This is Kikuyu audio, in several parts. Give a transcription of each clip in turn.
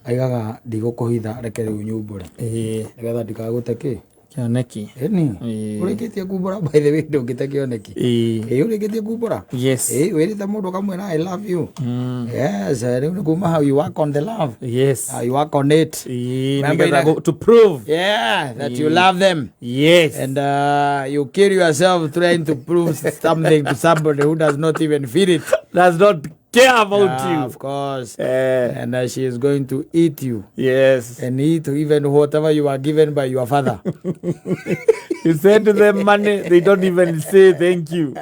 Aigaga ndigũkũhitha, reke rĩu nyumbũre nĩgetha ndikagũte kĩ Kĩoneki. Ĩni. Ũrĩkĩtie kumbũra, by the way, ndũngĩte kĩoneki. Ĩ, ũrĩkĩtie kumbũra. Ĩ, wĩrĩte mũndũ ũkamwĩra, "I love you." Yes, rĩu nĩ kuma hau you work on the love. You work on it. Remember Nĩgetha to prove. Yeah, that you love them. And you kill yourself trying to prove something to somebody who does not even feel it. Does not care about you. Of course. And she is going to eat you. And eat even whatever you are given by your father. You send them money, they don't even say thank you.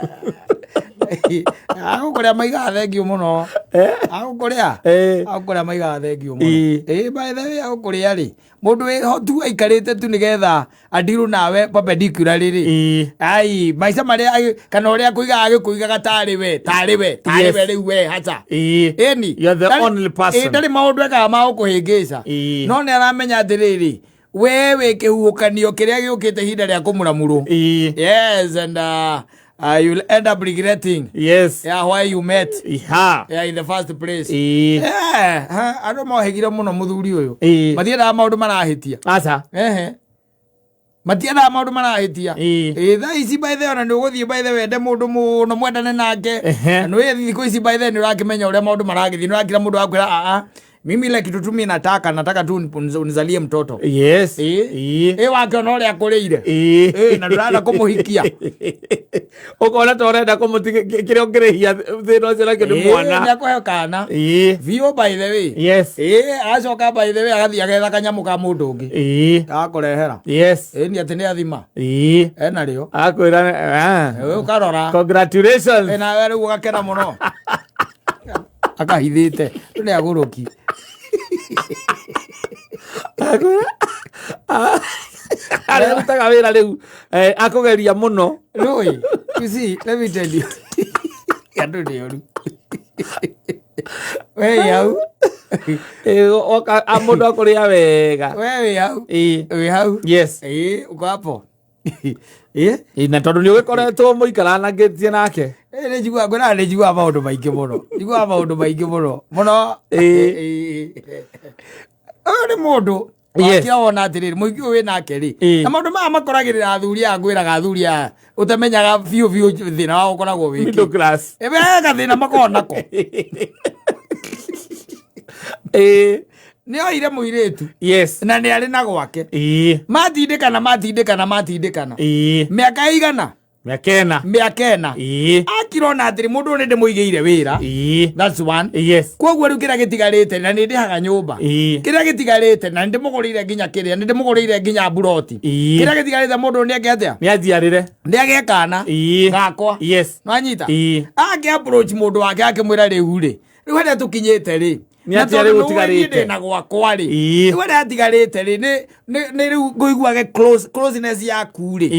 Agũkũrĩa maigaga thank you mũno. Agũkũrĩa. Agũkũrĩa maigaga thank you mũno. Ĩ, by the way, agũkũrĩa rĩ, mũndũ wĩho tu aikarĩte tu nĩgetha adirũ nawe perpendicularly rĩ. Ai, maica marĩa kana ũrĩa akũigaga agĩkũigaga tarĩ we, tarĩ we, tarĩ we rĩu we haca. Ĩni. You are the only person. Ĩ, ndarĩ maũndũ ekaga ma gũkũhĩngĩca. No nĩ aramenya atĩrĩrĩ, we wĩ kĩhuhũkanio kĩrĩa gĩũkĩte ihinda rĩa kũmũramũrwo. Yes, and you'll end up regretting yeah, why you met yeah, in the first place. Yeah, ha, andũ mohĩgire mũno mũthuri ũyũ. Matiendaga maũndũ marahĩtia. Aca. Ehe. Matiendaga maũndũ marahĩtia. Ĩ, thaa ici by the way, ona nĩ ũgũthiĩ by the way wende mũndũ mũno mwendane nake. Na nĩ thikũ ici by the way nĩ ũrakĩmenya ũrĩa maũndũ maragĩthiĩ. Nĩ ũrakira mũndũ akwĩra aa, mimi ile kitu tu mimi nataka, nataka tu unizalie mtoto. Ĩ, wakĩona ũrĩa akũrĩire. Ĩ, na ndũrenda kũmũhikia. Ũkona ta ũrenda kũmũtiga kĩrĩa ũngĩrĩhia thĩna ũcio nakĩo nĩ mwana. Nĩ akũhe kana. Biũ by the way. Ĩ, acoka by the way agathiĩ agetha kanyamũ ka mũndũ ũngĩ. Agakũrehera. Ĩ, nĩ atĩ nĩ athima. Ena rĩo. Akwĩra ah. Ĩ, ũkarora. Congratulations. Ĩ, nawe rĩu ũgakena mũno. Akahithĩte. Rĩu nĩ agũrũki. Akwĩra arĩa arutaga wĩra rĩu akũgeria mũno. Rũĩ, you see, let me tell you. Andũ nĩ oru. We wĩ hau. Oka mũndũ akũrĩa wega. We wĩ hau. Wĩ hau. Ĩ, uko hapo. Ĩ? Na tondũ nĩ ũgĩkoretwo mũikaranangĩtie nake. Ĩ, nĩ njiguaga, ngwĩraga nĩ njiguaga maũndũ maingĩ mũno. Njiguaga maũndũ maingĩ mũno. Mũno. Ũyũ nĩ mũndũ. Wakira wona atĩrĩrĩ, mũingĩ ũyũ wĩ nake rĩ. Na maũndũ maya makoragĩrĩra athuri aya, ngwĩraga athuri aya, ũtamenyaga biũ biũ thĩna wao ũkoragwo wĩ kĩ. Middle class. Ĩ, we gathĩna makoragwo nako. Nĩ oire mũirĩtu. Na nĩ arĩ na gwake. Matindĩkana, matindĩkana, matindĩkana. Mĩaka ĩigana? Mĩaka ĩna. Mĩaka ĩna. Akirona atĩrĩ, mũndũ ũyũ nĩ ndĩmũigĩire wĩra. That's one. Koguo rĩu kĩrĩa gĩtigarĩte, na nĩ ndĩhaga nyũmba. Kĩrĩa gĩtigarĩte, na nĩ ndĩmũgũrĩire nginya kĩrĩa, nĩ ndĩmũgũrĩire nginya mburoti. Kĩrĩa gĩtigarĩte mũndũ ũyũ nĩ eke atĩa? Nĩ anjiarĩre. Nĩ agĩe kana. Gakwa. Nwanyita? Akĩ approach mũndũ wake akĩmwĩra rĩu rĩ, rĩu harĩa tũkinyĩte rĩ, Nĩ na atĩa tondũ rĩu nĩ ũĩ niĩ ũtigarĩte? ndĩ na gwakwa rĩ, rĩu harĩa hatigarĩte rĩ, nĩ rĩu ngũiguage closeness yaku rĩ,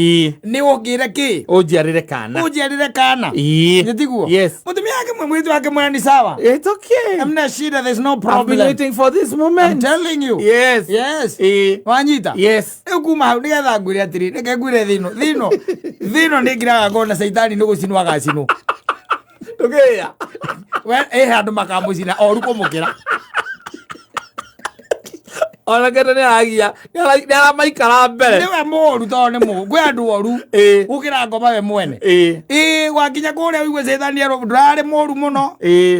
nĩ ũngĩre kĩ? Ũnjiarĩre kana. Ũnjiarĩre kana. Nĩ tiguo? Yes. Mũtumia wake mwe mũirĩtu wake mwĩra ni sawa. It's okay. Hamna shida, there's no I've been problem. waiting for this moment. I'm telling you. Yes. Yes. Wanyita? Yes. Rĩu kuma hau nĩgetha ngwĩre atĩrĩ, reke ngwĩre thĩno, thĩno, thĩno nĩ ngiraga ngona caitani nĩ gũcinwo agacinwo. Ndũgĩya. We ĩ handũ makamũcina oru kũmũkĩra. Ona kendo nĩ aragia, nĩ aramaikara mbere. Nĩwe mũru tondũ nĩ mũru. Kwĩ andũ oru. Gũkĩra ngoma we mwene. Ĩ, gwakinya kũrĩa ũigue caitani erwo ndũrarĩ mũru mũno.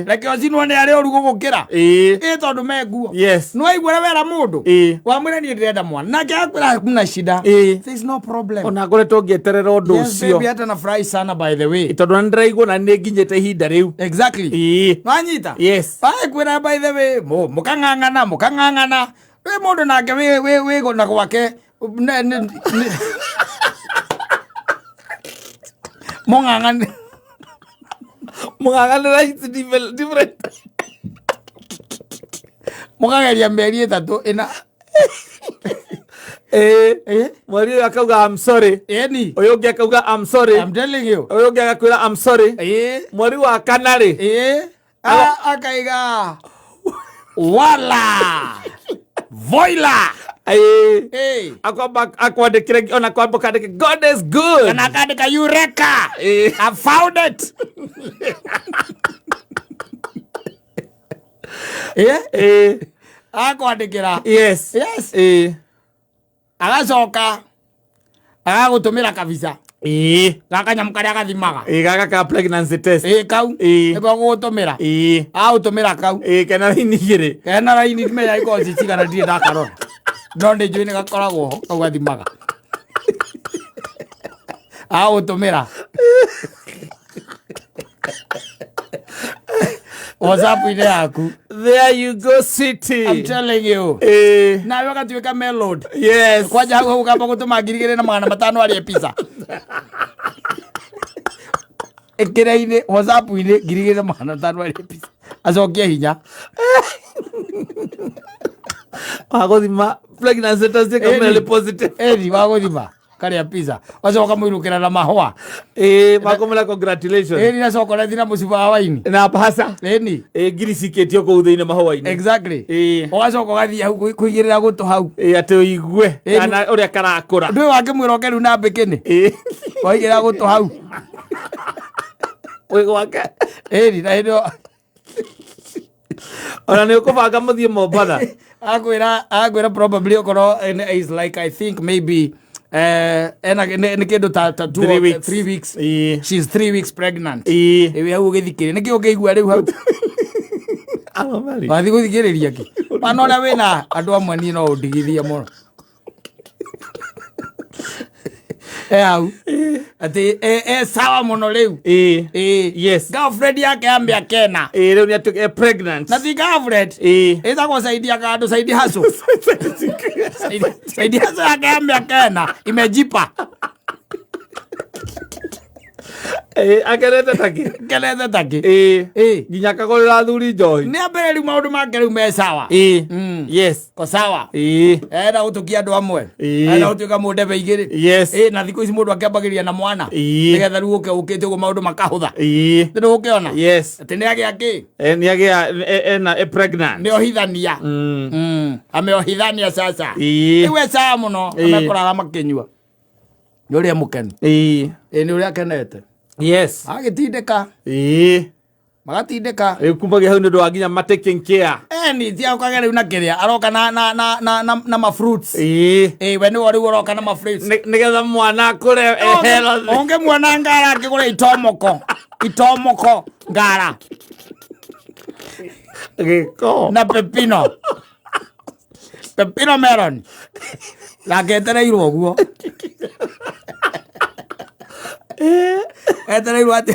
Reke ũcinwo nĩ arĩa oru gũgũkĩra. Ĩ, tondũ me nguo. Nĩ waigua ũrĩa wera mũndũ? Wamwĩra niĩ ndĩrenda mwana. Nake akwĩra hakuna shida. There is no problem. Ona ngoretwo ngĩeterera ũndũ Yes, ũcio. baby, hata nafurahi sana by the way. Tondũ nĩ ndĩraigua na nĩ nginyĩte ihinda rĩu. Exactly. Wanyita? Yes. Kwĩra by the way, mũkang'ang'ana, mũkang'ang'ana. Wĩ mũndũ nake wĩ na gwake. Mũng'ang'ane. Mũng'ang'anĩra is different. Mũkageria mĩeri 3 ĩna. Mweri ũyũ akauga I'm sorry. Ĩni. Ũyũ ũngĩ akauga I'm sorry. I'm telling you. Ũyũ ũngĩ agakwĩra I'm sorry. Mweri wa kana rĩ. Akaiga wala voila. Akwamba akwandĩkĩre ona kwamba kandĩke God is good. Kana akandĩka Eureka. I found it. Agakwandĩkĩra. Yes. Yes. Ĩĩ. Agacoka agagũtũmĩra kabica Ĩĩ. gakanyamũ karĩa gathimaga. Ĩĩ, gaka ka pregnancy test. Ĩĩ, kau. Ĩĩ. Nĩko gũgũtũmĩra. Ĩĩ. Agũtũmĩra kau. Ĩĩ, kena raini igĩrĩ. Kena raini ndimenya ikorwo ci cigana, ndirĩ ndakarora, no nĩ njũĩ nĩ gakoragwo ho kau gathimaga. Agũtũmĩra WhatsApp-inĩ yaku. There you go, city. I'm telling you. Ĩĩ. Nawe ũgatuĩka melod. Yes. Kwanja hau hau kamba gũtũma 2500 arĩe pizza ĩkĩra-inĩ WhatsApp-inĩ 2500 arĩe pizza acokie hinya. Wagũthima pregnancy test ĩkaumĩra nĩ positive. Ĩni wagũthima karĩa pizza wacoka mũirũkĩra na mahũa. Ĩĩ, makomera congratulations. Ĩni na cokorethi na mũcuba wa waini. Na bahasa. Ĩni. Ĩĩ, ngiri cikĩtio kũu thĩinĩ mahũa-inĩ. Exactly. Ĩĩ. Ũgacoka ũgathiĩ hau kũigĩrĩra gũtũ hau. Ĩĩ, atĩ ũigue Ĩĩ. kana ũrĩa karakũra. Ndũĩ wangĩmwĩra oke rĩu na mbĩkĩnĩ. Ĩĩ. Waigĩrĩra gũtũ hau. Wĩ gwake. Ĩni na hĩndĩ ĩyo Ona nĩ ũkũbanga mũthiĩ Mombatha. Akwĩra probably okorwo is like, I think maybe ena nĩ kĩndũ ta two Three or weeks. 3 weeks. Ĩĩ. She's 3 weeks pregnant. Ĩĩ. Ĩwĩ hau ũgĩthikĩrĩria nĩkĩ ũngĩigua rĩu hau? Aromari. Wathiĩ gũthikĩrĩria kĩ mana ũrĩa wĩna andũ amwe? Niĩ no ũndigithie mũno e hau atĩ e sawa mũno rĩu. Ĩĩ. Ĩĩ. Yes. Girlfriend yake ya mĩaka 4. Ĩĩ, rĩu nĩ atuĩka pregnant. Na ti girlfriend. Ĩĩ. Ĩtagwo Saidia kandũ, Saidi Haso. Saidi Haso yake ya mĩaka 4 imejipa. Ĩĩ, akenete takĩ. Kenete takĩ. Ĩĩ. Ĩĩ. Nginya akagũrĩra athuri njohi. Nĩ ambere rĩu maũndũ make rĩu me sawa. Ĩĩ. Yes. Ko sawa. Ĩĩ. Enda gũtũkia andũ amwe. Ĩĩ. Enda gũtuĩka mũndebe igĩrĩ. Yes. Ĩĩ, na thikũ ici mũndũ akĩambagĩrĩria na mwana. Ĩĩ. Nĩgetha rĩu ũke ũkĩte ũguo maũndũ makahũtha. Ĩĩ. Nĩ ũkĩona Yes. atĩ nĩ agĩa kĩ? Nĩ agĩa ena pregnant. Nĩ ohithania. Ameohithania sasa. Ĩĩ. Rĩu e sawa mũno. Ĩĩ. Amekoraga makĩnyua nĩ ũrĩa mũkenu. Ĩĩ. Ĩĩ, nĩ ũrĩa akenete. Yes. Agĩtindĩka. Ĩĩ. Magatindĩka. Rĩu kumbagia hau nĩ ũndũ wa nginya ma taking care. Eni ti okage rĩu na kĩrĩa aroka na ma fruits. Ĩĩ. Ĩĩ, we nĩwe rĩu ũroka na ma fruits. Nĩgetha mwana akũre e healthy. Ũngĩmuona ngara akĩgũra itomoko ngara Gĩko. Na pepino melon nake etereirwo ũguo etereirwo atĩ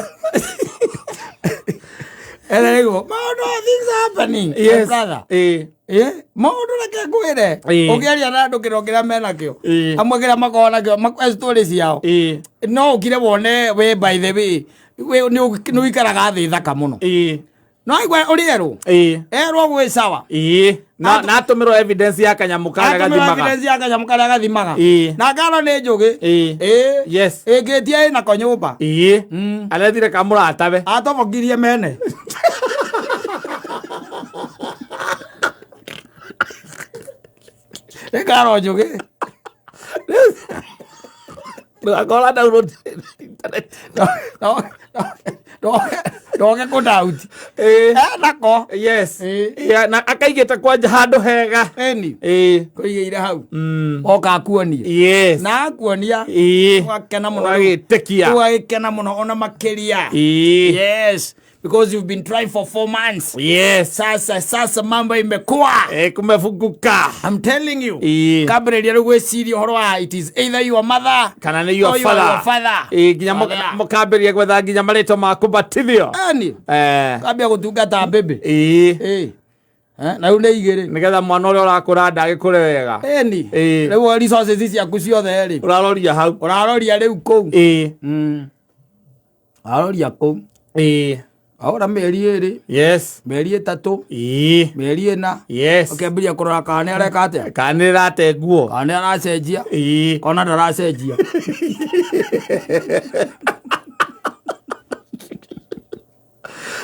etereirwo maũndũ, things are happening, my brother. Ĩĩ. Ĩ, maũndũ reke ngwĩre. Ĩĩ. Ũngĩaria na andũ kĩro kĩrĩa menakĩo, Ĩĩ. amwe kĩrĩa makoragwo nakĩo story ciao, Ĩĩ. no ũkire wone we, by the way, we nĩ ũikaraga thĩ thaka mũno. Ĩĩ. No aigua ũrĩ erwo. Ĩĩ. Erwo gwĩ sawa. Ĩĩ. Na atũmĩrwo evidence ya kanyamũ karĩa Atũmĩrwo gathimaga. evidence ya kanyamũ karĩa gathimaga. Ĩĩ. Na ngaro nĩ njũgĩ. Ĩĩ. Ĩĩ. Yes. Ĩngĩtia ĩnako nyũmba. Ĩĩ. Arethire ka mũratawe. Atobokirie mene. Nĩ ngaro njũgĩ. Ndũgakora download internet. Ndoge kũ doubt. Ĩĩ. Enako. Yes. Ĩĩ. Ĩĩ, na akaigĩte kwanja handũ hega. Ĩni. Ĩĩ. Kũigĩire hau. Oka akuonie. Yes. Na akuonia. Ĩĩ. Ũgakena mũno. Ũgagĩtĩkia. Ũgagĩkena mũno ona makĩria. Ĩĩ. Yes, because you've been trying for 4 months. Yes. Sasa mambo imekuwa. Ĩĩ, kumefunguka. I'm telling you. Ĩĩ. Kambĩrĩria rĩu gwĩciria ũhoro wa it is either your mother Kana nĩ your or your father. father. Ĩĩ, nginya Father. mũkambĩrĩria gwetha nginya marĩtwa ma kũbatithio. Ani Eh. kambia gũtungata baby. Ĩĩ. Ĩĩ. Eh, na rĩu nĩ igĩrĩ. Nĩgetha mwana ũrĩa ũrakũra ndagĩkũre wega. Ĩni. Ĩĩ. Rĩu resources ciaku ciothe rĩ. Ũraroria hau. Ũraroria rĩu kũu. Ĩĩ. Ũraroria kũu. Ĩĩ. Ahora mĩeri 2. Yes. Mĩeri 3. Ĩĩ. Mĩeri 4. Yes. Ũkĩambĩrĩria kũrora kana nĩ areka atĩa. Kana nĩ ĩrate nguo. Kana nĩ aracenjia. Ĩĩ. Kona ndaracenjia.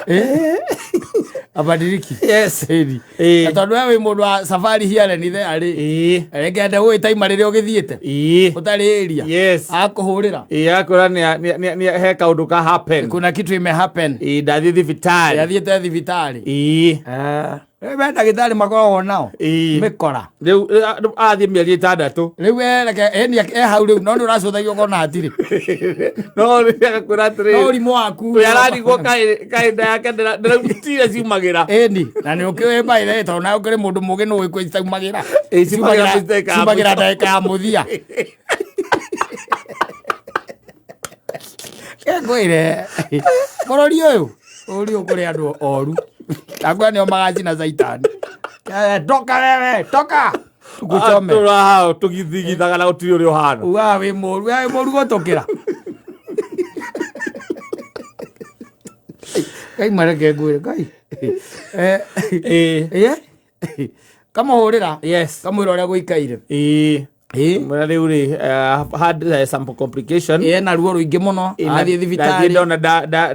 Eh? Abadiliki. Yes. Ĩni. Ĩĩ. Na tondũ we wĩ mũndũ wa safari here and there rĩ. Ĩĩ. Reke ende gwĩ taima rĩrĩa ũgĩthiĩte. Ĩĩ. Ũtarĩ area. Yes. Akũhũrĩra. Ĩĩ, akwĩra nĩ he kaũndũ ka happen. Kuna kitu ime happen. Ĩĩ, ndathiĩ thibitarĩ. Yathiĩte thibitarĩ. Ĩĩ. Eh, We ndagĩtarĩ makoragwo nao Ĩĩ. mĩkora. Rĩu athiĩ mĩeri 6. Rĩu ereke ĩni e hau rĩu, no nĩ ũracũthagio ũkona hatirĩ. No rĩu agakwĩra No atĩrĩrĩ, ũrimũ waku. Ũrĩa ararigwo kaĩ nda yake ndĩrautire ciumagĩra. Ĩni na nĩ ũkĩũĩ by the way, tondũ nawe ũkĩrĩ mũndũ mũgĩ nĩ ũĩ kwĩ citaumagĩra. Ĩ, ciumagĩra ndagĩka ya Ciumagĩra mũico. ndagĩka ya mũthia. Ngwĩre bũrũri ũyũ, bũrũri ũyũ kũrĩ andũ oru. Ndakwĩra nĩo magacina caitani. Toka wewe, toka. Tukuchome. Tũraha tũgithigithaga na gũtirĩ ũrĩa ũhana. Ugaga wĩ mũru, we wĩ mũru gũtũkĩra. Ngai mareke ngwĩre, Ngai. Ĩĩ. Ĩĩ. Kamũhũrĩra. Yes. Kamwĩra ũrĩa gũikaire. Ĩĩ. Ĩĩ. Mwĩra rĩu rĩ, had some complication. Ĩĩ, na ruo rũingĩ mũno. Ĩĩ, na- Athiĩ ndathiĩ thibitarĩ. ndona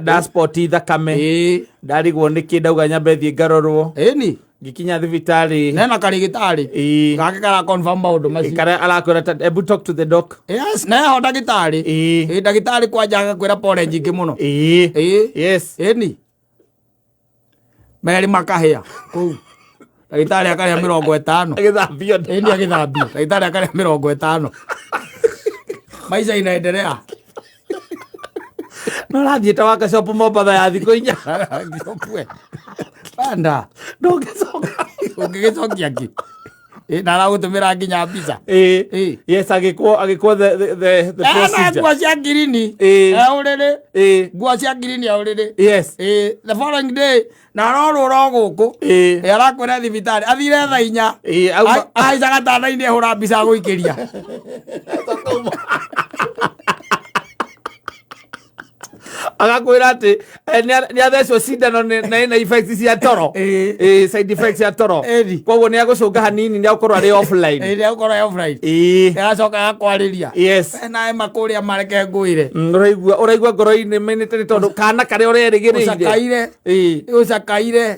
nda spot thakame. Ĩĩ. Ndarigwo nĩkĩ ndauga nyambe thiĩ ngarorwo. Ĩni. Ngĩkinya thibitarĩ. Nena karĩgĩtarĩ. Ĩĩ. Gake kara confirm maũndũ macio. Karĩa arakwĩra ta, ebu talk to the doc. Yes, na eho ndagĩtarĩ. Ĩĩ. Ĩĩ, ndagĩtarĩ kwanja agakwĩra pole nyingĩ mũno. Ĩĩ. Ĩĩ. Yes. Ĩni. Merĩ makahĩa kũu. Ndagĩtarĩ akarĩa 50. Agĩthambio nda. Ĩni agĩthambio. Ndagĩtarĩ akarĩa 50. Maisha inaendelea. No ũrathiĩ ta workshop Mombatha ya thikũ 4. Ngĩcokue. Panda. Ndũngĩcoka. Ũngĩgĩcokia kĩ? Ĩ, na aragũtũmĩra nginya mbica. Ĩĩ. Ĩĩ. Yes, agĩkwo the Ena procedure. nguo cia ngirini. Ĩĩ. E ũrĩrĩ. Ĩĩ. Nguo cia ngirini e ũrĩrĩ. Yes. Ĩĩ, the following day na arorũra o gũkũ. Ĩĩ. Ĩ, arakwĩra thibitarĩ athire thaa 4. Ĩĩ, auma- Ahaica gatanda-inĩ ahũra mbica agũikĩria. Agakwĩra atĩ nĩ athecwo cindano na ĩna effects cia toro. Ĩĩ. Ĩĩ, side effects cia toro. Ĩni. Koguo nĩ agũcũnga hanini nĩ agũkorwo arĩ offline. Ĩ, nĩ agũkorwo e offline. Ĩĩ. Agacoka agakwarĩria. Yes. Nawe makũrĩa mareke ngwĩre. Ũraigua ngoro-inĩ mĩnĩte nĩ tondũ kana karĩa ũrerĩgĩrĩire. Ũcakaire. Ĩĩ. Ũcakaire.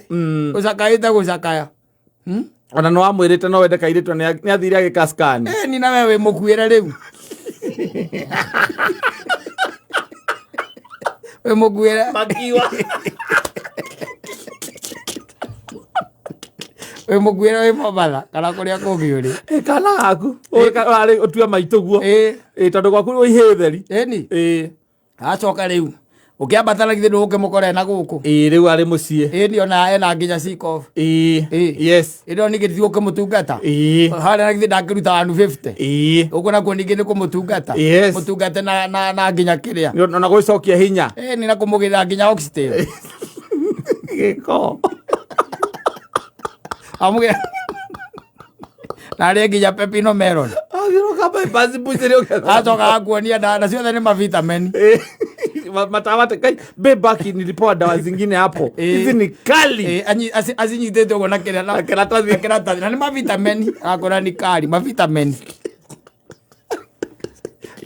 Ũcakaĩte gũcakaya. Ona nĩ wamwĩrĩte no wende kairĩtu nĩ athire agĩka scan. Ĩni na we wĩ mũkuĩre rĩu. Wĩ mũkuĩre. Makiwa. Wĩ mũkuĩre wĩ Mombatha kana kũrĩa kũngĩ ũrĩ. Ĩ, kana gaku ũrarĩ ũtue maitũ guo. Ĩĩ. Ĩ, tondũ gwaku wĩ ihĩĩ theri. Ĩni. Ĩ. Acoka rĩu ũkĩambata na githĩ ndũgũkĩmũkora ena gũkũ. Ĩ, rĩu arĩ mũciĩ. Ĩni ona ena nginya sick off. Ĩ. Ĩ. Yes. Ĩno ningĩ ti gũkĩmũtungata. Ĩ. Harĩa na githĩ ndangĩruta 150. Ĩ. Ũguo nakuo ningĩ nĩ kũmũtungata. Yes. Mũtungate na nginya kĩrĩa. Ona gũcokia hinya. Ĩni na kũmũgĩra nginya oxtail. Gĩko. Amũgĩra na arĩe nginya pepino melon. Agĩroka bypass mbucĩrĩ ũgetha. Acoka agakuonia na ciothe nĩ mavitamini. Matawa kai bebaki nilipewa dawa zingine hapo. Hizi ni kali. Acinyitĩte ũguo na kĩrĩa Na kĩratathi. Na kĩratathi. Na nĩ mavitamini. Arakora nĩ kali mavitamini.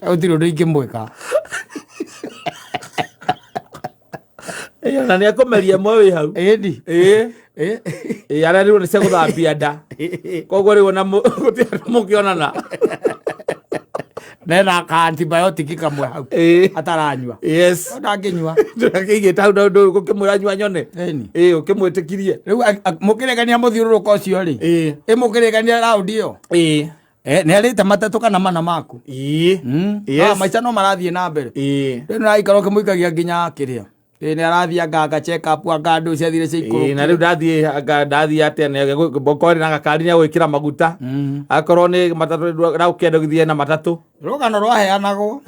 Gũtirĩ ũndũ ingĩmwĩka. Ĩ, na nĩ akũmeria ĩmwe wĩ hau. Ĩni. Ĩ. Ĩ. Ĩ, arĩa rĩu nĩ cia gũthambia nda. Koguo rĩu ona gũtirĩ andũ mũkĩonana. Nena ka antibiotic kamwe hau. Ĩ. Ataranyua. Yes. No ndangĩnyua. Ndũrakĩigĩte hau na ndũ ũkĩmwĩra nyua nyone. Ĩni. Ĩ, ũkĩmwĩtĩkirie. Rĩu mũkĩrĩkania mũthiũrũrũko ũcio rĩ. Ĩ. Ĩ mũkĩrĩkania raundi ĩyo. Ĩ. Nĩ arĩte matatũ kana mana maku. Ĩ. Yes. Maica no marathiĩ na mbere. Ĩ. Rĩu nĩũraikara ũkĩmũikagia nginya kĩrĩa. Ĩ, nĩ arathiĩ anga check up anga andũ ciathire cia Ĩ, na rĩu ndathiĩ anga ndathiĩ atĩa nĩ okorwo na gakari nĩ agwĩkĩra maguta. Akorwo nĩ matatũ ndagũkĩenda gũthiĩ na matatũ. Rũgano rwaheanagwo.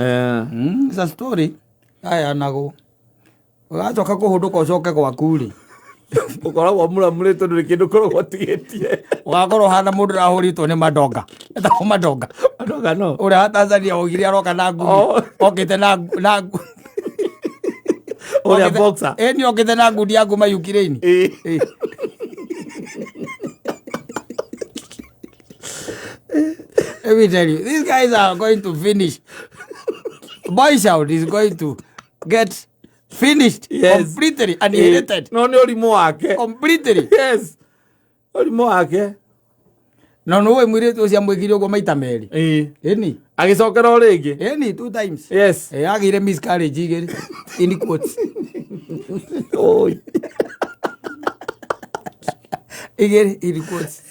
It's a story. Yaheanagwo. Ũgacoka kũhũndũka ũcoke gwaku rĩ. Ũkoragwo mũramũrĩtwo ndũrĩ kĩndũ ũkoragwo ũtigĩtie. Ũgakorwo ũhana mũndũ ũrahũrĩtwo nĩ mandonga. Etagwo mandonga. Mandonga no. Ũrĩa wa Tanzania waugire aroka na ngumi. Oh. Okĩte na Ũrĩa boxer. Ĩ, nĩ okĩte na ngundi ya nguma Ukraine. Ĩ. Ĩ. Let me tell you, these guys are going to finish. Boy Child is going to get finished Yes. completely annihilated. No nĩ ũrimũ wake. Completely. Yes. Ũrimũ wake. No nĩ ũĩ mũirĩtu ũcio amwĩkire ũguo maita merĩ. Ĩ. Ĩni. Agĩcokera o rĩngĩ. Ĩni 2 times. Yes. Ĩ, agĩire miscarriage igĩrĩ. In quotes. Oi. Igĩrĩ in quotes.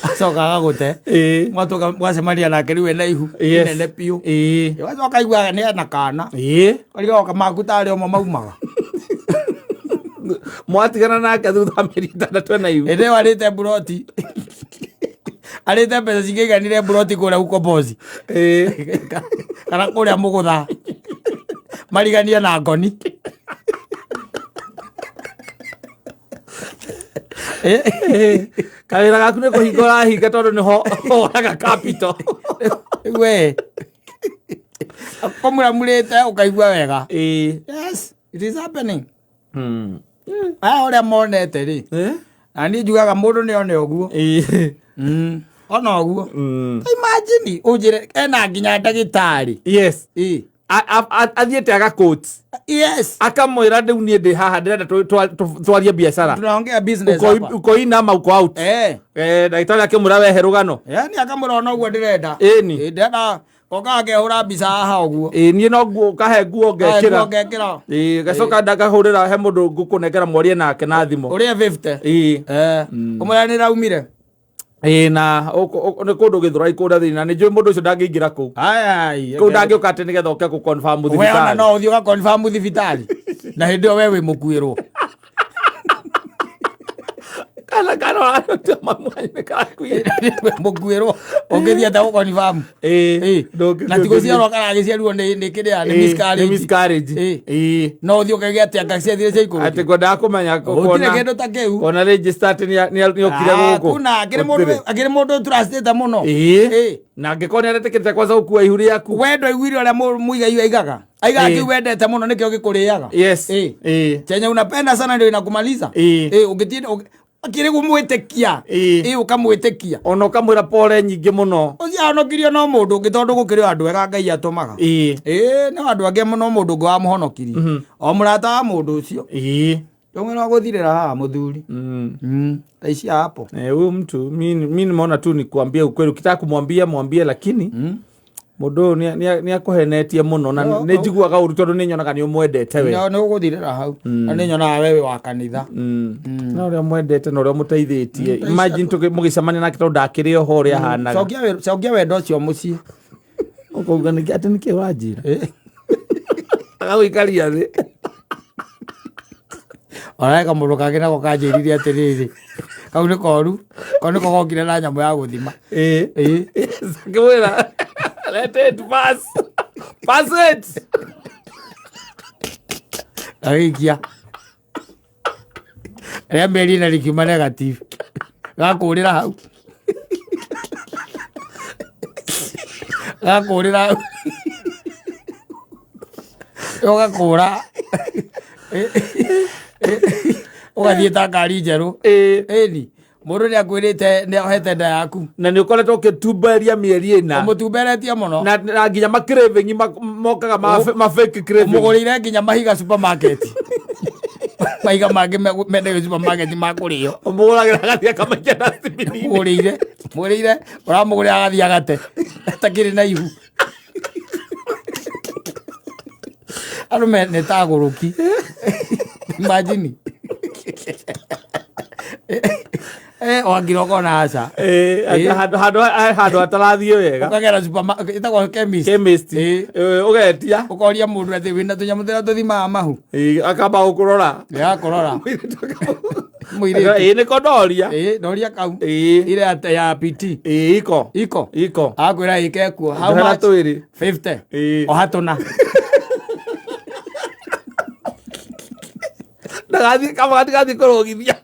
Acoka agagũte. Mwatoka mwacemania nake rĩu ena ihu inene biũ. Wacoka aiguaga nĩ ena kana. Ũrigoka maku tarĩ o mo maumaga. Mwatigana nake thutha wa mĩeri 6 ena ihu. Hĩndĩ ĩyo arĩte mburoti. Arĩte mbeca cingĩiganire mburoti kũrĩa ukombozi. Kana kũrĩa mũgũtha. Mariganie na ngoni. Kawĩra gaku nĩ kũhinga ũrahinga tondũ nĩho wonaga capital. We. Kũmuramurĩte ũkaigua wega. Yes, it is happening. Aya ũrĩa monete rĩ. Na niĩ njugaga mũndũ nĩ one ũguo. Ona ũguo. Imagine ũnjĩre ena nginya ndagĩtarĩ. Yes. Athiĩte agakũti. Yes. Akamwĩra rĩu niĩ ndĩ haha ndĩrenda twarie biacara. Tunaongea business hapa. Uko in ama uko out. Ndagĩtarĩ akĩmwĩra wehe rũgano. Yaani akamwĩra ona ũguo ndĩrenda. Ĩni. Ndĩrenda koka akehũra mbica haha ũguo. Ĩ niĩ no nguo kahe nguo ngekĩra. Nguo ngekĩra. Ĩ gacoka ndakahũrĩra he mũndũ ngũkũnengera mwarie nake na thimũ. Ũrĩa 50. Ĩ. Ũmwĩra nĩ raumire. Ĩ na nĩ kũndũ Gĩthũrai kũrĩa thĩinĩ na nĩ njũĩ mũndũ ũcio ndangĩingĩra kũu. Ai. Kũu ndangĩũka atĩ nĩgetha ũke gũ confirm We ona thibitarĩ. no ũthiĩ ũga confirm thibitarĩ. Na hĩndĩ ĩyo we wĩ mũkuĩrwo. Kana kana ũratua mamu wanyu nĩ karakuire. Mũkuĩrwo. Ũngĩthiĩ atĩa gũ confirm? Ĩ. Na ti gũciarwo karagĩciarirwo nĩ kĩrĩa nĩ miscarriage. Nĩ miscarriage. Ĩ. No ũthiĩ ũkagĩa atĩa anga ciathire cia ikũrũkio. Atĩ ngwendaga kũmenya Gũtirĩ kĩndũ ta kĩu. kuona register atĩ nĩ okire gũkũ. Kuna akĩrĩ mũndũ trustĩte mũno. Ĩ. Na angĩkorwo nĩ aretĩkĩrĩte kwanza gũkua ihu rĩaku. We ndwaiguire ũrĩa Muigai aigaga. Aigaga kĩu wendete mũno nĩkĩo gĩkũrĩaga. Yes. Ĩ. Chenye unapenda sana ndio inakumaliza. Ĩ. Ũngĩtinda akĩrĩ gũmwĩtĩkia. Ĩ. Ũkamwĩtĩkia. Ona ũkamwĩra pole nyingĩ mũno. Ũcio ahonokirio no mũndũ ũngĩ tondũ gũkĩrĩ o andũ ega Ngai atũmaga. Ĩ. No andũ angĩ no mũndũ ũngĩ wamũhonokirie. O mũrata wa mũndũ ũcio. Ndũng'ĩra gũthirĩra haha mũthuri. Ta ici hapo. Huyu mtu mi nimeona tu nikuambie ukweli, ukitaka kumwambia mwambie, lakini mũndũ ũyũ nĩ akũhenetie mũno na nĩ njiguaga ũru tondũ nĩ nyonaga nĩ ũmwendete we. Nĩ ũgũthirĩra hau. Na nĩ nyonaga we wĩ wa kanitha. Na ũrĩa mwendete na ũrĩa ũmũteithĩtie. Imagine mũgĩcemania nake tondũ ndakĩrĩ oho ũrĩa ahanaga. Cokia wendo ũcio mũciĩ. Ũkauga nĩkĩ atĩ nĩkĩ ũranjĩra? Agagũikaria thĩ. Ona kamũndũ kangĩ nako kanjĩrire atĩrĩrĩ. Kau nĩ koru. Kau nĩko gokire na nyamũ ya gũthima. Ĩ. Akĩmwĩra let it pass. Pass it. Agĩikia. Rĩa mĩeri ĩna rĩkiuma negative. Gakũrĩra hau. Gakũrĩra hau. Ũgakũra. Ũgathiĩ ta ngari njerũ. Ĩni. Mũndũ nĩ akwĩrĩte nĩ ohete nda yaku. Na nĩ ũkoretwo ũkĩtumberia mĩeri ĩna. Ũmũtumberetie mũno. Na nginya ma craving mokaga ma fake craving. Ũmũgũrĩire nginya mahiga supermarket. Mahiga mangĩ mendagio supermarket ma kũrĩo. Ũmũgũragĩra agathiĩ akamaikia dustbin-inĩ. Mũgũrĩire, ũramũgũrĩra agathiĩ agate. Atakĩrĩ na ihu. Andũ nĩ ta agũrũki. Imagine. Wangira ũkona aca. Handũ hatarathiĩ wega. Ũkagera supermarket, ĩtagwo chemist. Chemist. Ũgetia. Ũkoria mũndũ atĩ wĩna tũnyamũ tũrĩa tũthimaga mahu. Akamba gũkũrora. Akũrora. Mũirĩtu. Ĩ nĩko ndoria. Ndoria kau. Ile ya PT. Iko. Iko. Iko. Akwĩra ĩke kuo. How Njohera much? twĩrĩ. 50. Oha tũna. Ndagathiĩ kaba gatigathiĩ kũrũgithia.